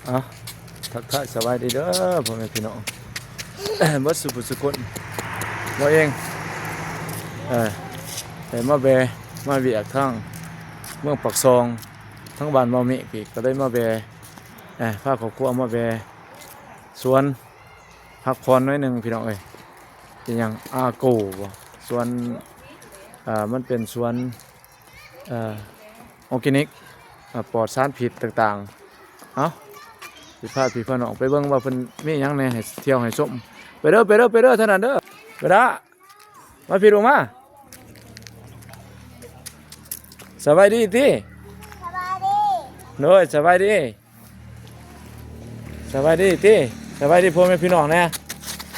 ເອົາ ທັກທາຍສະບາຍດີເດີພໍ່ແມ່ພີ່ນ້ອງ ເບິດສູ່ຜູ້ສູ່ຄົນ. ເຮົາເອງ ເອີ ໄດ້ມາແວ່ ມາວຽກທາງເມືອງປາກຊ່ອງ ທາງບ້ານເມົາເມກອີກ ກໍເລີຍມາແວ່ ເອີ ພາຄອບຄົວມາແວ່ສວນ ພັກຜ່ອນໜ້ອຍໜຶ່ງພີ່ນ້ອງເອີຍ. ເປັນຫຍັງ ອາໂກບໍ ສວນ ເອີ ມັນເປັນສວນ ເອີ ອໍແກນິກ ເອີ ປອດສານພິດຕ່າງໆ. ເອົາ ຊິພາພີ່ພານ້ອງໄປເບິ່ງວ່າເພິ່ນມີຫຍັງແດ່ໃຫ້ທ່ຽວໃຫ້ຊົມ. ໄປເດີ ໄປເດີ ໄປເດີ ທາງນັ້ນເດີ. ໄປລະ ມາພີ່ລູກມາ. ສະບາຍດີຕິ. ສະບາຍດີ. ໂດຍ ສະບາຍດີ. ສະບາຍດີຕິ ສະບາຍດີພໍ່ແມ່ພີ່ນ້ອງແດ່.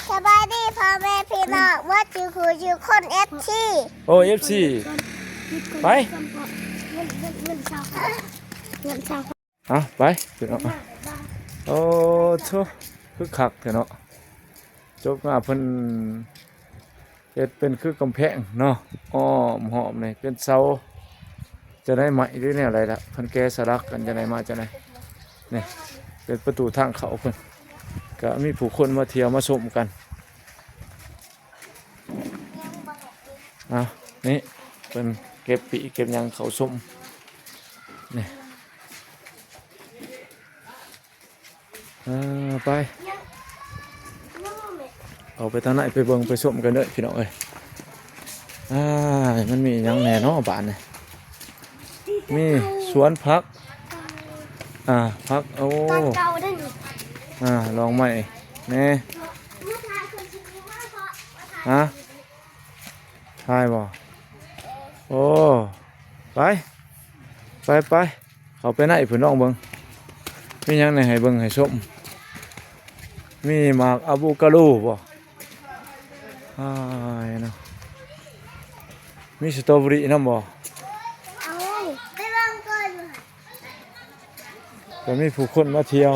ສະບາຍດີພໍ່ແມ່ພີ່ນ້ອງເບິດສູ່ຜູ້ສູ່ຄົນ ເອັຟຊີ ໂອ້ ເອັຟຊີ ໄປ ເງິນ ເງິນ ເງິນຊາວ ເງິນຊາວ ເອົາ ໄປພີ່ນ້ອງ. ໂອ້ໂທ້ ຄືຄັກແທ້ເນາະ. ຈົບງາເພິ່ນ ເຮັດເປັນຄືກຳແພງເນາະ ອ້ອມຮອບນີ້ເປັນເສົາຈະໄດ້ໄມ້ ຫຼືແນວໃດລະ ເພິ່ນແກະສະຫຼັກກັນຈະໄດ້ມາຈະໄດ້. ນີ້ເປັນປະຕູທາງເຂົ້າເພິ່ນ ກະມີຜູ້ຄົນມາທ່ຽວມາຊົມກັນ. ເອົາ ນີ້ເພິ່ນເກັບປີ້ເກັບຫຍັງເຂົ້າຊົມ ນີ້. ເອີ ໄປ ເຂົ້າໄປທາງໃນ ໄປເບິ່ງໄປຊົມກັນເດີພີ່ນ້ອງເອີຍ. ອ່າ ມັນມີຫຍັງແດ່ເນາະບາດນີ້ ມີສວນຜັກ ອ່າ ຜັກ ໂອ້ ຕອນເກົ່າເດ້ນີ້ ອ່າ ດອກໄມ້ແດ່ ຮະ ຖ່າຍບໍ່? ໂອ້ ໄປ ໄປ ໄປ ເຂົ້າໄປໃນພຸ້ນ ລອງເບິ່ງ ມີຫຍັງແດ່ໃຫ້ເບິ່ງໃຫ້ຊົມ. ມີໝາກອາໂວກາໂດບໍ່? ອ້າຍເນາະ ມີສະຕໍເບີຣີນຳບໍ່? ເອົາ ໄປເບິ່ງກ່ອນ. ກໍມີຜູ້ຄົນມາທ່ຽວ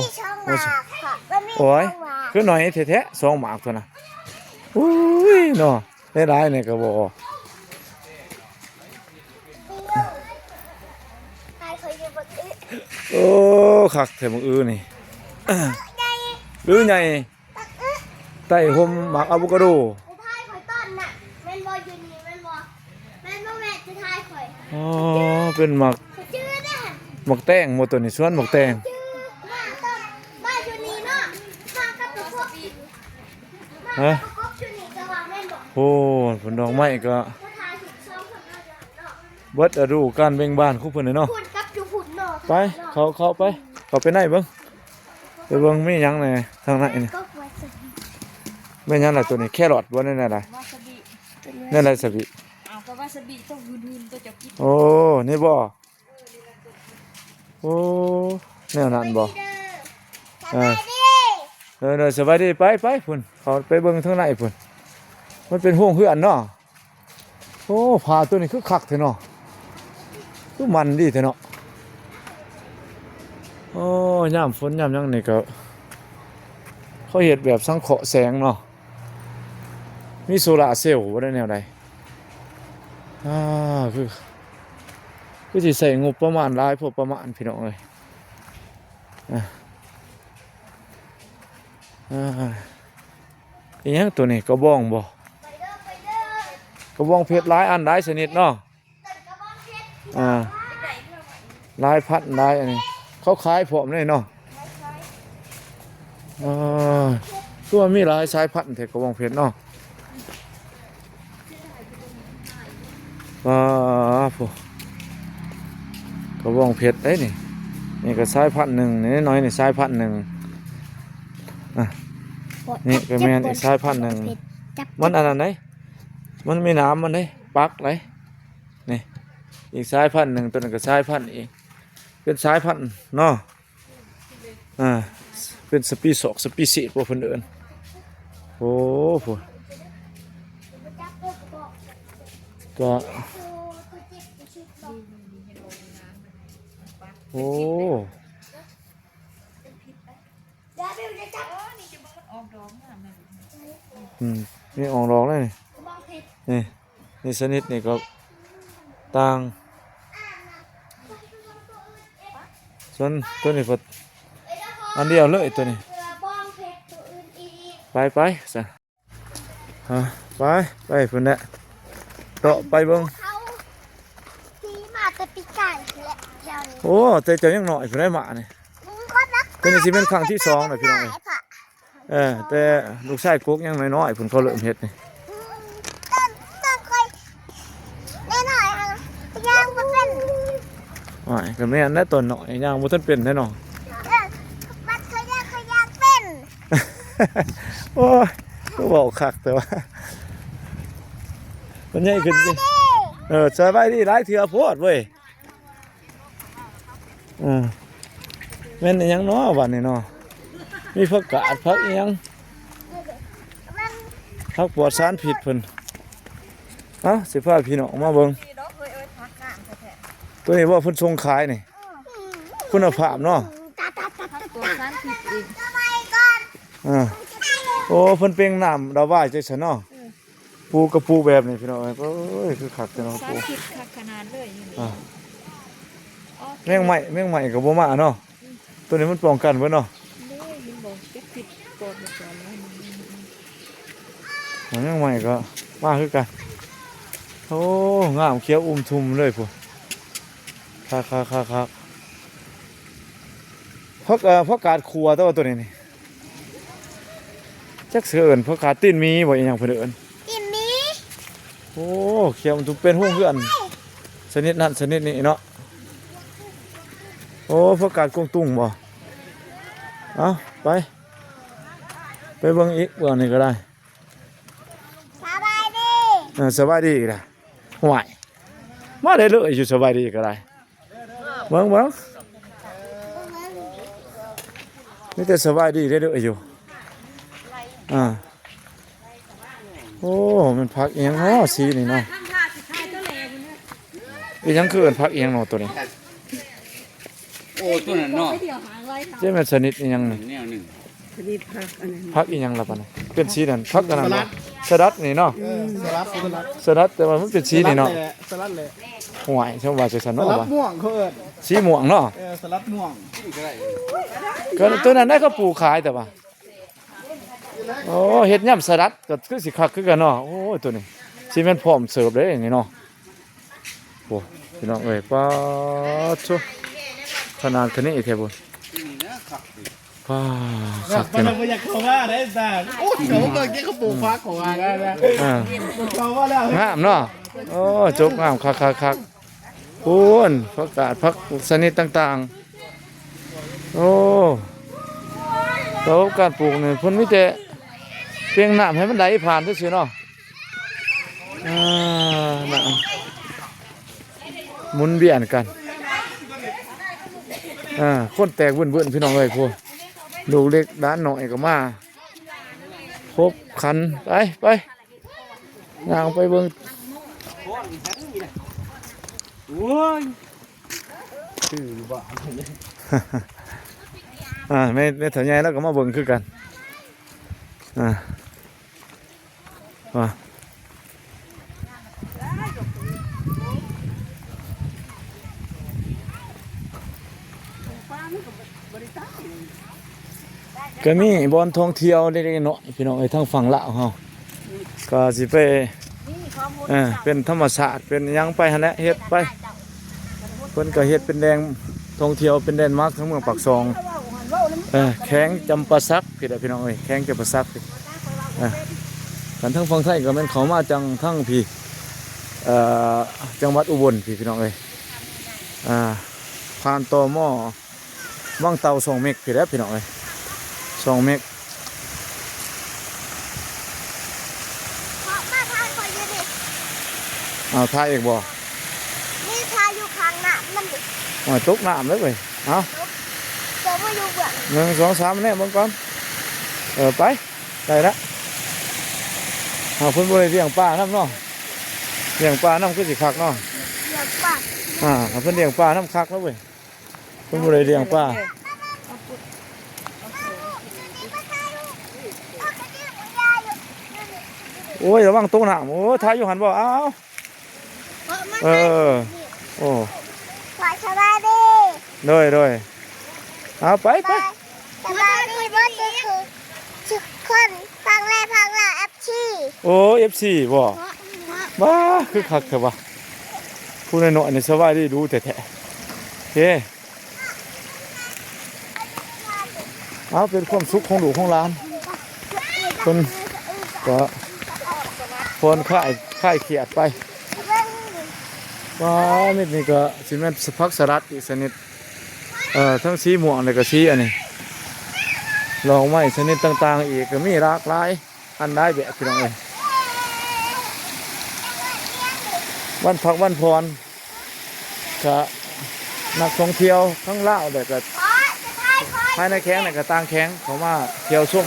ມີສອງໝາກ ມາ ມັນມີ ໂອ້ຍ ສອງໝາກ ຄືໜ້ອຍແທ້ໆ ສອງໝາກເທົ່ານັ້ນ. ອຸ້ຍເນາະ ໄດ້ຫຼາຍແດ່ກໍບໍ່ອອກ. ໂອ້ ຄັກແທ້ບັກອືນີ້ ໃຫຍ່ ອືໃຫຍ່. ໃຕ້ຮົ່ມໝາກອາໂວກາໂດ ຜູ້ຊາຍຂ້ອຍຕ້ອນນະ ແມ່ນບໍ່? ຢູ່ນີ້ແມ່ນບໍ່? ແມ່ນບໍ່ແມ່ທີ່ຊາຍຂ້ອຍ? ອໍ ເປັນໝາກ ຂ້ອຍຈື່ເດ້ ໝາກແຕງບໍ່? ໂຕນີ້ສວນໝາກແຕງ ຈື່ ມາຕ້ອນ ມາຢູ່ນີ້ເນາະ ມາກັບປະກົບ ຮະ ມາກັບປະກົບຢູ່ນີ້ ເຈົ້າວ່າແມ່ນບໍ່? ໂອ້ ເພິ່ນດອກໄມ້ກໍ ຜູ້ຊາຍສິບສອງຄົນເນາະ ເນາະ ເບິດລະດູການເບັ່ງບານຂອງເພິ່ນເນາະ ພຸ້ນກັບຢູ່ພຸ້ນເນາະ ໄປ ເຂົ້າ ເຂົ້າໄປ ເຂົ້າໄປໃນເບິ່ງ. ໄປເບິ່ງມີຫຍັງແດ່ທາງໃນນີ້ ແມ່ນຫຍັງລະໂຕນີ້ ແຄຣອດບໍ່ ແນວໃດ? ວາຊາບິ ແນວໃດຊາບິ? ອ້າວ ກໍວາຊາບິໂຕຫື່ນໆ ໂຕເຈົ້າກິນ ໂອ້ ນີ້ບໍ່? ໂອ້ ແນວນັ້ນບໍ່? ເອີ ເດີ ສະບາຍດີ ໄປ ໄປພຸ້ນ ເຂົ້າໄປເບິ່ງທາງໃນພຸ້ນ ມັນເປັນໂຮງເຮືອນເນາະ. ໂອ້ ຜ້າໂຕນີ້ຄືຄັກແທ້ເນາະ ຄືມັນດີແທ້ເນາະ. ໂອ້ ຍາມຝົນຍາມຫຍັງນີ້ກໍ ເຂົາເຮັດແບບສັງເຄາະແສງເນາະ ມີໂຊລາເຊວບໍ່ ຫຼືແນວໃດ? ອ່າ ຄື ຄືຊິໃຊ້ງົບປະມານຫຼາຍພໍປະມານ ພີ່ນ້ອງເອີຍ. ອ່າ ອ່າ ອີຫຍັງໂຕນີ້? ກະບອງບໍ່? ກະບອງເພັດ ຫຼາຍອັນຫຼາຍຊະນິດເນາະ. ອ່າ ຫຼາຍພັນຫຼາຍອັນນີ້ ເຂົາຂາຍພ້ອມເດ້ເນາະ. ອ່າ ຄືວ່າມີຫຼາຍສາຍພັນແທ້ ກະບອງເພັດເນາະ. ອ່າ ໂອ້ ກະບອງເພັດເດ້ນີ້ ນີ້ກະສາຍພັນໜຶ່ງ ນີ້ນ້ອຍໆ ນີ້ສາຍພັນໜຶ່ງ. ອ່າ ນີ້ກະແມ່ນອີກສາຍພັນໜຶ່ງ ມັນອັນນັ້ນເດ້ ມັນມີໜາມມັນເດ້ ປັກເດ້. ນີ້ອີກສາຍພັນໜຶ່ງ ໂຕນັ້ນກະສາຍພັນອີກ ເປັນສາຍພັນເນາະ. ອ່າ ເປັນສະປີຊອກ ສະປີຊີດ ບໍ່ ເພິ່ນເອີ້ນ. ໂອ້ ໂຫ ກະ ໂອ້ ອືມ ນີ້ອອກດອກແລ້ວນີ້ ນີ້ ນີ້ຊະນິດນີ້ກໍຕ່າງ ສ່ວນໂຕນີ້ກໍ ອັນດຽວເລີຍໂຕນີ້ ໄປໄປຊະ ຮະ ໄປ ໄປພຸ້ນແຫຼະ ເຕາະໄປເບິ່ງ ເຂົາຂີ່ມາແຕ່ປີກາຍພຸ້ນແຫຼະແຖວນີ້ ໂອ້ ແຕ່ເຈົ້າຍັງນ້ອຍພຸ້ນໃດໝານີ້ ອືມ ໂຕນີ້ຊິເປັນຄັ້ງທີສອງແລ້ວພີ່ນ້ອງເອີຍ ເອີ ແຕ່ລູກຊາຍກົກຍັງນ້ອຍໆພຸ້ນ ເຂົາເລີ່ມເຮັດນີ້ ອືມ ຕອນ ຕອນຂ້ອຍນ້ອຍໆຫັ້ນຍ່າງບໍ່ເປັນ ໂອ້ຍ ກໍແມ່ນແຫຼະ ຕອນນ້ອຍຍ່າງບໍ່ທັນເປັນແທ້ເນາະ ເອີ ບັດຂ້ອຍຍ່າງ ຂ້ອຍຍ່າງເປັນ ໂອ້ຍ ຄືເວົ້າຄັກແຕ່ວ່າ ມັນໃຫຍ່ຂຶ້ນ ສະບາຍດີ ເອີ ສະບາຍດີ ຫຼາຍເທື່ອໂພດເວີຍ ເອີ ແມ່ນອີ່ຫຍັງເນາະບັດນີ້ເນາະ ມີຜັກກາດ ຜັກອີ່ຫຍັງ ຜັກປອດສານພິດເພິ່ນ ເອົ້າ ຊິພາພີ່ນ້ອງມາເບິ່ງ ໂຕນີ້ບໍ່ ເພິ່ນສົ່ງຂາຍນີ້ ຄຸນນະພາບເນາະ ເອີ ໂອ້ ເພິ່ນເປັ່ງນ້ຳລະບາຍຈັ່ງຊັ້ນເນາະ ປູກະປູແບບນີ້ພີ່ນ້ອງເອີຍ ໂອ້ຍ ຄືຄັກແທ້ເນາະ ສານພິດຄັກຂະໜາດເລີຍ ອາ ແມງໄມ້ ແມງໄມ້ກໍບໍ່ມາເນາະ ໂຕນີ້ມັນປ້ອງກັນເບິດເນາະ ເດ້ ເຫັນບໍ່ ເກັບພິດປອດໝົດແລ້ວ ແມງໄມ້ກໍມາຄືກັນ ໂອ້ ງາມຂຽວອຸ່ມທຸ່ມເລີຍພຸ້ນ ຄັກໆໆໆ ຜັກ ເອີ ຜັກກາດຂົ້ວ ແຕ່ວ່າໂຕນີ້ນີ້ ຈັກຊິເອີ້ນຜັກກາດຕີນໝີບໍ່ ອີ່ຫຍັງເພິ່ນເອີ້ນ ຕີນໝີ ໂອ້ ຂຽວມັນຕ້ອງເປັນໂຮງເຮືອນຊະນິດນັ້ນຊະນິດນີ້ເນາະ ໂອ້ ຜັກກາດກວາງຕຸ້ງບໍ່ ເອົ້າ ໄປ ໄປເບິ່ງອີກ ເບື້ອງນີ້ກໍໄດ້ ສະບາຍດີ ເອີ ສະບາຍດີອີກລະ ຫ້ວຍ ມາໄດ້ເລີຍຢູ່ ສະບາຍດີກໍໄດ້ ເບິ່ງ ເບິ່ງ ມີແຕ່ສະບາຍດີເດີ້ຢູ່ ອາ ໂອ້ ແມ່ນຜັກອີ່ຫຍັງເນາະ ສີນີ້ເນາະ ອີ່ຫຍັງ ຄືເອີ້ນຜັກອີ່ຫຍັງເນາະໂຕນີ້ ໂອ້ ໂຕນັ້ນເນາະ ເຈົ້າແມ່ນຊະນິດອີ່ຫຍັງນີ້ ແນວໜຶ່ງ ຊະນິດຜັກອັນນັ້ນ ຜັກອີ່ຫຍັງລະປານນັ້ນ ເປັນສີນັ້ນ ຜັກອັນນັ້ນ ສະຫຼັດ ສະຫຼັດນີ້ເນາະ ເອີ ສະຫຼັດ ສະຫຼັດ ສະຫຼັດ ແຕ່ວ່າມັນເປັນສີນີ້ເນາະ ສະຫຼັດແຫຼະ ສະຫຼັດແຫຼະ ຫ້ວຍ ຊາວວ່າຈັ່ງຊັ້ນເນາະ ສະຫຼັດມ່ວງເຂົາເອີ້ນ ສີມ່ວງເນາະ ເອີ ສະຫຼັດມ່ວງ ກໍໂຕນັ້ນໄດ້ເຂົາປູກຂາຍແຕ່ວ່າ ໂອ້ ເຮັດຍຳສະຫຼັດກໍຄືຊິຄັກຄືກັນເນາະ ໂອ້ຍ ໂຕນີ້ຊິແມ່ນພ້ອມເສີບເດ້ນີ້ເນາະ ໂອ້ ພີ່ນ້ອງເອີຍ ປາດໂທ້ ຂະໜາດຂະນີ້ແທ້ພຸ້ນ ນີ້ນະຄັກດີ ປາດ ຄັກແທ້ເນາະ ບໍ່ຢາກເຂົ້າມາໄດ້ຕາ ໂອ້ຍ ເຂົາເບິ່ງເດ້ ເຂົາປູກຜັກເຂົາວ່າໄດ້ນະ ອ່າ ເຂົ້າມາແລ້ວ ງາມເນາະ ໂອ້ ຈົບງາມ ຄັກໆໆ ພຸ້ນ ຜັກກາດ ຜັກຊະນິດຕ່າງໆ ໂອ້ ລະບົບການປູກນີ້ເພິ່ນມີແຕ່ເປັ່ງນ້ຳໃຫ້ມັນໄຫຼຜ່ານຊື່ໆເນາະ ອ່າ ນະ ໝູນວຽນກັນ ອ່າ ຄົນແຕກວຶ້ນໆ ພີ່ນ້ອງເອີຍ ໂອ້ ລູກເລັກຫຼານນ້ອຍກໍມາຄົບຂັນ ໄປ ໄປ ຍ່າງໄປເບິ່ງ ໂອ້ຍ ຄືຢູ່ບ້ານ ອ່າ ແມ່ ແມ່ເຖົ້າໃຫຍ່ລາວກໍມາເບິ່ງຄືກັນ ອ່າ ວ່າ ກໍມີບ່ອນທ່ອງທ່ຽວເລັກໆນ້ອຍໆ ພີ່ນ້ອງເອີຍ ທາງຝັ່ງລາວເຮົາ ກໍຊິໄປ ເອີ ເປັນທຳມະຊາດ ເປັນຫຍັງໄປຫັ້ນແຫຼະ ເຮັດໄປ ເພິ່ນກໍເຮັດເປັນແຫຼ່ງທ່ອງທ່ຽວ ເປັນແລນມາກທາງເມືອງປາກຊ່ອງ ເອີ ແຂວງຈຳປາສັກພີ້ແຫຼະ ພີ່ນ້ອງເອີຍ ແຂວງຈຳປາສັກພີ້ ເອີ ຄັນທາງຝັ່ງໄທກໍແມ່ນເຂົ້າມາຈັ່ງທາງພີ້ ເອີ ຈັງຫວັດອຸບົນພີ້ ພີ່ນ້ອງເອີຍ ອ່າ ຜ່ານ ຕມ ວັງເຕົ່າ ຊ່ອງເມັກພີ້ແຫຼະ ພີ່ນ້ອງເອີຍ ຊ່ອງເມັກ ເພາະມາທາງຂ້ອຍຢູ່ນີ້ ເອົາ ຖ່າຍອີກບໍ່? ນີ້ຖ່າຍຢູ່ຂ້າງໜ້າມັນນີ້ ໂອ້ຍ ຕົກນ້ຳເລີຍເວີຍ ເອົາ ຕົກ ຕົກມາຢູ່ເບື້ອງ ໜຶ່ງ ສອງ ສາມ ແນມເບິ່ງກ່ອນ ເອີ ໄປ ໄດ້ລະ ເອົາ ເພິ່ນບໍ່ໄດ້ລ້ຽງປານຳເນາະ ລ້ຽງປານຳຄືຊິຄັກເນາະ ລ້ຽງປາ ອ່າ ຖ້າເພິ່ນລ້ຽງປານຳຄັກແລ້ວເວີຍ. ເພິ່ນບໍ່ໄດ້ລ້ຽງປາ ໂອ້ຍ ລະວັງຕົກນ້ຳ ໂອ້ຍ ຖ່າຍຢູ່ຫັ້ນບໍ່ ເອົາ ເອີ ໂອ້ ສະບາຍດີ ໂດຍ ໂດຍ ເອົາ ໄປ ໄປ ໄປ ສະບາຍດີເບິດທຸກຄົນ ຟັງແລະຟັງລາວ ເອັຟຊີ ໂອ້ ເອັຟຊີ ບໍ່? ເນາະ ເນາະ ວ້າ ຄືຄັກແທ້ວະ. ຜູ້ນ້ອຍໆນີ້ສະບາຍດີດູແທ້ໆ. ເອີ ເອົາ ເປັນຄວາມສຸກຂອງລູກຂອງຫຼານ ເພິ່ນກໍຜ່ອນຄາຍ ຄາຍຄຽດໄປ. ວ້າ ເມັດນີ້ກໍຊິແມ່ນຜັກສະລັດອີກຊະນິດ ເອີ ທັງສີມ່ວງ ແລ້ວກໍສີອັນນີ້ ດອກໄມ້ຊະນິດຕ່າງໆອີກ ກໍມີຫຼາກຫຼາຍ ອັນຫຼາຍແບບ ພີ່ນ້ອງເອີຍ. ວັນພັກວັນຜ່ອນ ກະນັກທ່ອງທ່ຽວທັງລາວ ແລ້ວກະພາຍໃນແຂວງ ແລ້ວກະຕ່າງແຂວງ ເຂົ້າມາທ່ຽວຊົມ.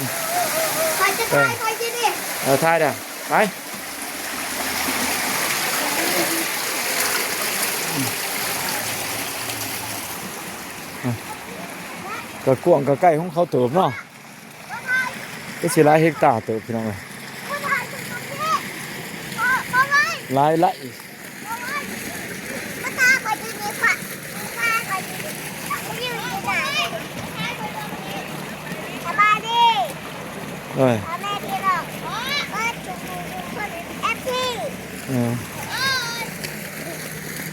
ຂ້ອຍຈະຖ່າຍ ເອີ ຂ້ອຍຊິນີ້ ເອີ ຖ່າຍເດີ້ ໄປ. ກະກວ້າງກະໄກຂອງເຂົາເຕີບເນາະ. ກໍຊິຫຼາຍເຮັກຕາເຕີບ ພີ່ນ້ອງເອີຍ ຫຼາຍໄຮ່. ສະບາຍດີ ເອີ ພໍ່ແມ່ພີ່ນ້ອງ ເບິດທຸກໆຄົນ ເອັຟຊີ ເອີ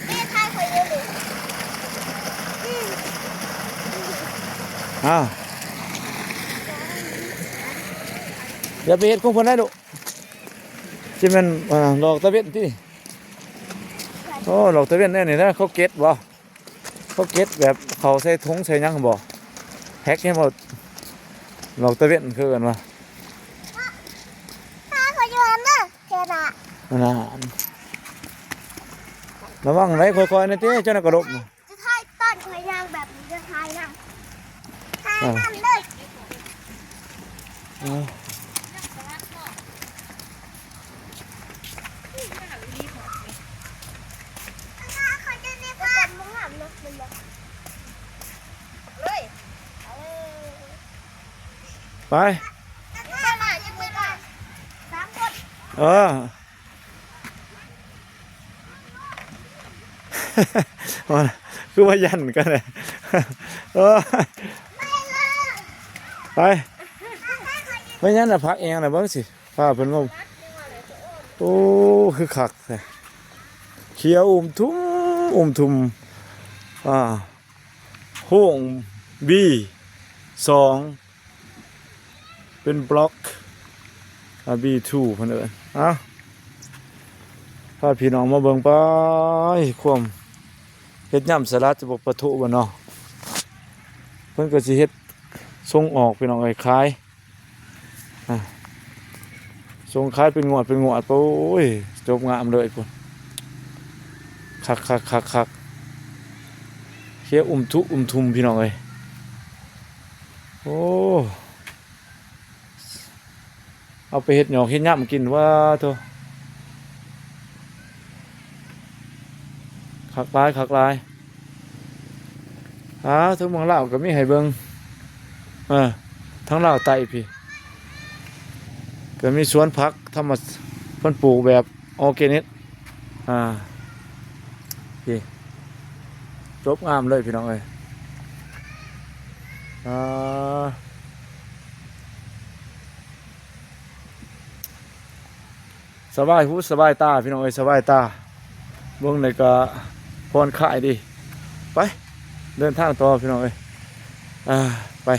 ແມ່ຖ່າຍຂ້ອຍຢູ່ນີ້ ອືມ ອ້າວ ຢ່າໄປເຮັດຂອງເພິ່ນໄດ໋ລູກ ຊິແມ່ນ ເອີ ຫຼອກຕາເວັນຕິ. ໂອ້ ຫຼອກຕາເວັນແນວນີ້ນະ ເຂົາເກັດບໍ່? ເຂົາເກັດແບບເຂົ້າໃສ່ຖົງໃສ່ຫຍັງບໍ່? ແພັກແມ່ນບໍ່? ຫຼອກຕາເວັນຄືເອີ້ນວ່າ ຖ້າເຂົາຢູ່ຫັ້ນເດີ ແຄ່ນັ້ນ ລະວັງໄດ໋ ຄ່ອຍໆແດ່ຕິ ເຈົ້ານະກະດົກ. ຈະຖ່າຍຕອນຂ້ອຍຍ່າງແບບນີ້ ຈະຖ່າຍນຳ ຖ່າຍນຳເດີ ເອີ ໄປ ເອີ. ຄືວ່າຢັນກັນແຫຼະ ເອີ ໄປ ໄປຍັນນະ ຜັກອີ່ຫຍັງນະ ເບິ່ງຊິ ພາເພິ່ນມາ ໂອ້ ຄືຄັກແທ້ ຂຽວອຸ່ມທຸ່ມ ອຸ່ມທຸ່ມ ອ່າ ໂຮງ ບີ ສອງ ເປັນບລັອກ ອາ ບີທູ ເພິ່ນເອີ້ນ ເອົ້າ ພາພີ່ນ້ອງມາເບິ່ງໄປ ຄວາມເຮັດຍຳສະຫຼັດ ຈະບໍ່ປະໂທະບໍ່ເນາະ ເພິ່ນກໍຊິເຮັດສົ່ງອອກ ພີ່ນ້ອງເອີຍ ຂາຍ ອ່າ ສົ່ງຂາຍເປັນງວດເປັນງວດ ໂອ້ຍ ຈົບງາມເລີຍພຸ້ນ ຄັກໆໆໆ ເຂຍອຸ້ມທຸອຸ້ມທຸ່ມ ພີ່ນ້ອງເອີຍ ໂອ້ ເອົາໄປເຮັດຫຍອກເຮັດຍຳກິນ ວ້າໂທ້ ຄັກຫຼາຍ ຄັກຫຼາຍ. ອ່າ ທາງເມືອງລາວກໍມີໃຫ້ເບິ່ງ ເອີ ທາງລາວໃຕ້ພີ້ ກໍມີສວນຜັກທຳມະ ເພິ່ນປູກແບບອໍແກນິກ ອ່າ ພີ້ ຈົບງາມເລີຍ ພີ່ນ້ອງເອີຍ ອ່າ. ສະບາຍຫູສະບາຍຕາ ພີ່ນ້ອງເອີຍ ສະບາຍຕາ ເບິ່ງແລ້ວກໍຜ່ອນຄາຍດີ ໄປ ເດີນທາງຕໍ່ ພີ່ນ້ອງເອີຍ ອ່າ ໄປ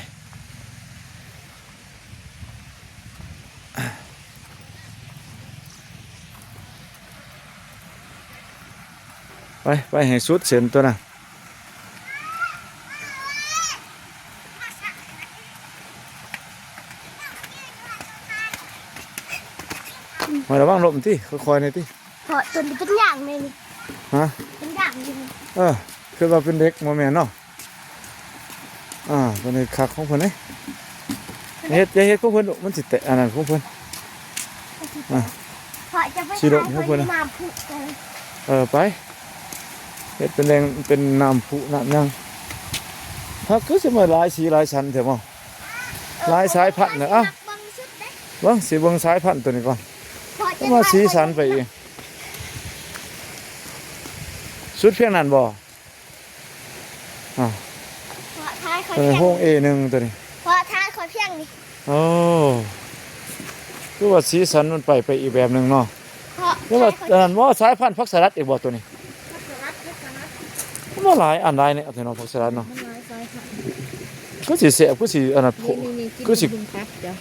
ໄປ ໄປໃຫ້ສຸດເສັ້ນຕົວນະ. ໃຫ້ລະວັງລົ້ມຕິ ຄ່ອຍໆແດ່ຕິ ເພາະຕົວນີ້ເປັນຢ່າງນີ້ ຮະ ເປັນຢ່າງນີ້ ເອີ ຄືວ່າເປັນເດັກບໍ່ແມ່ນເນາະ ອ່າ ຕົວນີ້ຄັກຂອງເພິ່ນເດ້ ເຮັດ ຢ່າເຮັດຂອງເພິ່ນລູກ ມັນຊິແຕະ ອັນນັ້ນຂອງເພິ່ນ ອ່າ ຊິລົງຂອງເພິ່ນ ເອີ ໄປ ເຮັດເປັນແຫຼ່ງ ເປັນນ້ຳພຸນ້ຳຫຍັງ ຫາກຄືຊິມາຫຼາຍສີຫຼາຍສັນແທ້ບໍ່ ຫຼາຍສາຍພັນນະ ເອົ້າ ເບິ່ງຊິເບິ່ງສາຍພັນຕົວນີ້ກ່ອນ ເພາະວ່າສີສັນໄປອີກ ສຸດພຽງນັ້ນບໍ່ ອ່າ ເພາະທ້າຍຂ້ອຍ ເອີ ໂຮງເອໜຶ່ງຕົວນີ້ ເພາະ ໂອ້ ຄືວ່າສີສັນມັນໄປ ໄປອີກແບບໜຶ່ງເນາະ. ເພາະ ແຕ່ວ່າອັນນັ້ນບໍ່ ສາຍພັນຜັກສະລັດອີກບໍ່ໂຕນີ້? ຜັກສະລັດ ຜັກສະລັດ ມັນຫຼາຍອັນຫຼາຍແນວແທ້ເນາະ ຜັກສະລັດເນາະ. ມັນຫຼາຍສາຍພັນ ຄືຊິແຊບ ຄືຊິອັນນັ້ນ ນີ້ໆໆ ຄືຊິ ກິນເບິ່ງຜັກເຈົ້າ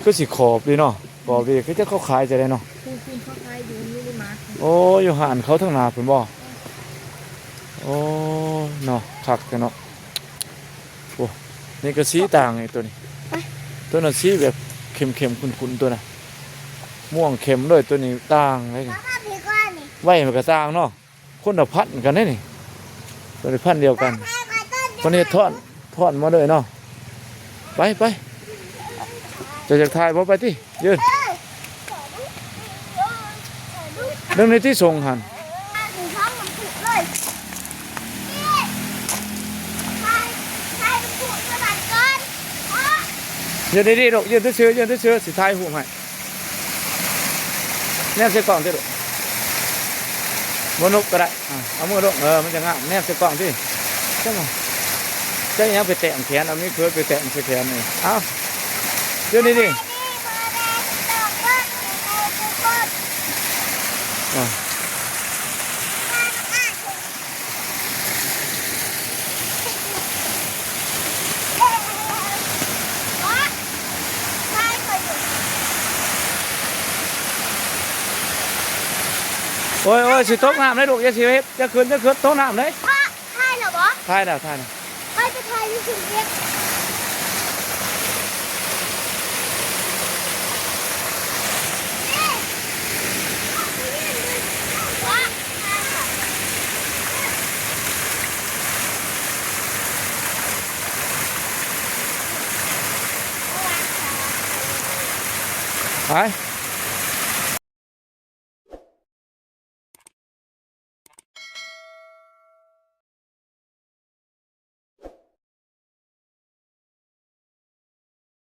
ຄືຊິຂອບດີເນາະ ຂອບດີ. ຄືຈະເຂົາຂາຍຈັ່ງໃດເນາະ? ເພິ່ນ ເພິ່ນເຂົາຂາຍຢູ່ມິນິມາດ. ໂອ້ ຢູ່ຮ້ານເຂົາທາງໜ້າພຸ້ນບໍ່? ໂອ້ ເນາະ ຄັກແທ້ເນາະ. ໂອ້ ນີ້ກໍສີຕ່າງອີກໂຕນີ້ ໄປ ໂຕນັ້ນສີແບບເຂັ້ມໆ ຂຸ້ນໆ ໂຕນັ້ນ ມ່ວງເຂັ້ມເລີຍ. ໂຕນີ້ຕ່າງເລີຍນີ້ ໄວ້ມັນກໍຕ່າງເນາະ ຄົນລະພັນກັນເດ້ນີ້. ໂຕນີ້ພັນດຽວກັນ ເພິ່ນເຮັດທ້ອນ ທ້ອນມາເລີຍເນາະ. ໄປ ໄປ ເຈົ້າຢາກຖ່າຍບໍ່? ໄປຕິ ຢືນ ເບິ່ງໃນທີ່ສົ່ງຫັ້ນ. ຢືນດີໆລູກ ຢືນຊື່ໆ ຢືນຊື່ໆ ຊິຖ່າຍຮູບໃຫ້. ແນມໃສ່ກ້ອງຕິລູກ ບໍ່ນຸບກໍໄດ້. ອ່າ ເອົາມືລົງ ເອີ ມັນຈະງາມ. ແນມໃສ່ກ້ອງຕິ ຈັກ ຈັກອີຫຍັງໄປແຕ້ມແຂນ ເອົາມີເພີດໄປແຕ້ມໃສ່ແຂນນີ້. ເອົາ ຢູ່ນີ້ດິ ອ່າ. ໂອ້ຍ ໂອ້ຍ ຊິຕົກນ້ຳເດ້ລູກ ຢ່າຊິເຮັດ ຢ່າຂຶ້ນ ຢ່າຂຶ້ນ ຕົກນ້ຳເດ້. ຖ່າຍແລ້ວບໍ່? ຖ່າຍແລ້ວ ຖ່າຍແລ້ວ. ໄປ ໄປຖ່າຍຢູ່ພຸ້ນເດ້. ໄປ.